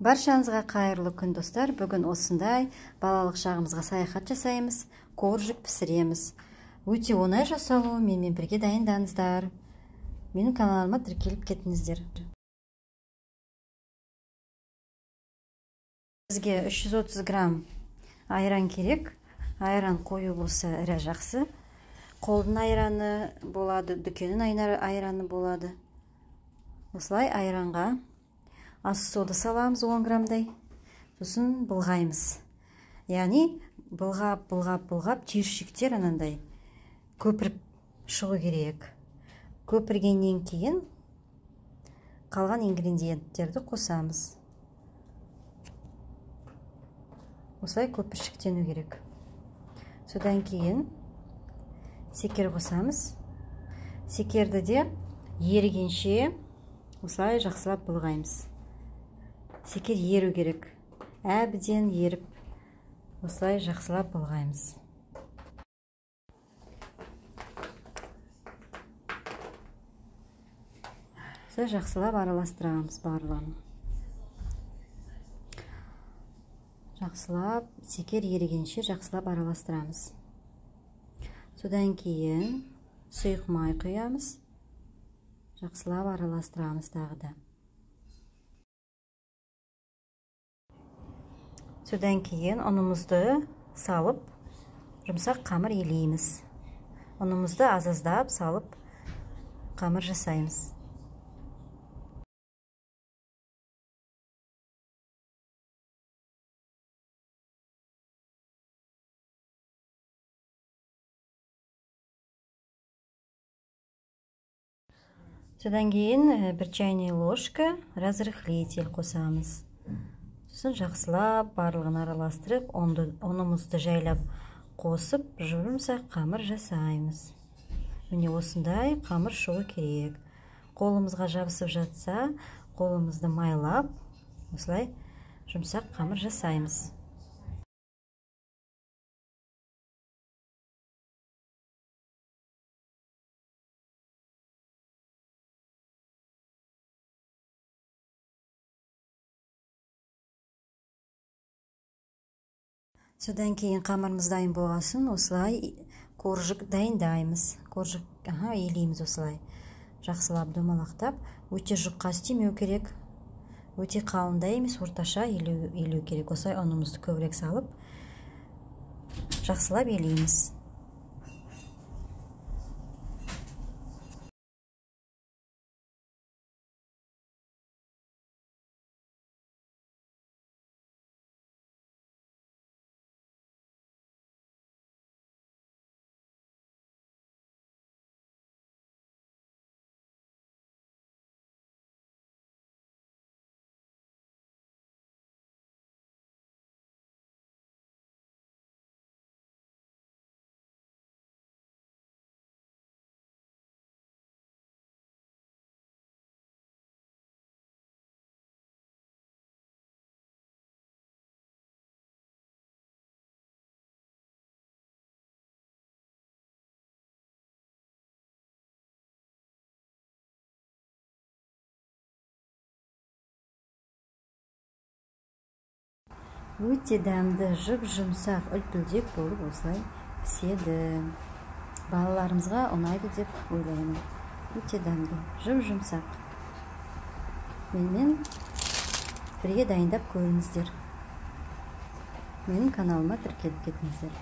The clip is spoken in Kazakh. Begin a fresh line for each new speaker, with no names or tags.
Баршаңызға қайырлы күн, достар. Бүгін осындай балалық шағымызға саяхат жасаймыз, коржик пісіреміз. Өте оңай жасалу, менімен бірге дайындаңыздар. Менің каналыма тіркеліп кетіңіздер. Бізге 330 грамм айран керек. Айран қою болса ірі жақсы. Қолдың айраны болады, дүкеннің айраны болады. Осылай айранға ас сода саламыз 10 граммдай. Сосын былғаймыз. Яғни былғап, былғап, былғап түйіршіктер анандай көпіріп шығу керек. Көпіргеннен кейін қалған ингредиенттерді қосамыз. Осылай көпіршіктену керек. Содан кейін секер қосамыз. Секерді де ерігенше осылай жақсылап былғаймыз. Секер еру керек. Әбден еріп, осылай жақсылап былғаймыз. Осылай жақсылап араластырамыз барлығын. Жақсылап секер ерігенше жақсылап араластырамыз. Содан кейін сұйық май құямыз. Жақсылап араластырамыз тағы да. Содан кейін ұнымызды салып, жұмсақ қамыр елейміз. Ұнымызды аз-аздап салып, қамыр жасаймыз. Содан кейін бір чайный ложка разрыхлитель қосамыз. Сосын жақсылап барлығын араластырып, ұнымызды жайлап қосып, жұмсақ қамыр жасаймыз. Міне осындай қамыр шығу керек. Қолымызға жабысып жатса, қолымызды майлап, осылай жұмсақ қамыр жасаймыз. Содан кейін қамырымыз дайын болғасын, осылай коржик дайындаймыз. Коржик, елейміз осылай. Жақсылап домалақтап, өте жұқа істемеу керек. Өте қалың да емес, орташа елеу керек. Осылай ұнымызды көбірек салып, жақсылап елейміз. Өте дәмді, жұп-жұмсақ, үлпілдек болып осылай піседі. Балаларымызға ұнайды деп ойлаймын. Өте дәмді, жұп-жұмсақ. Менімен бірге дайындап көріңіздер. Менің каналыма тіркеліп кетіңіздер.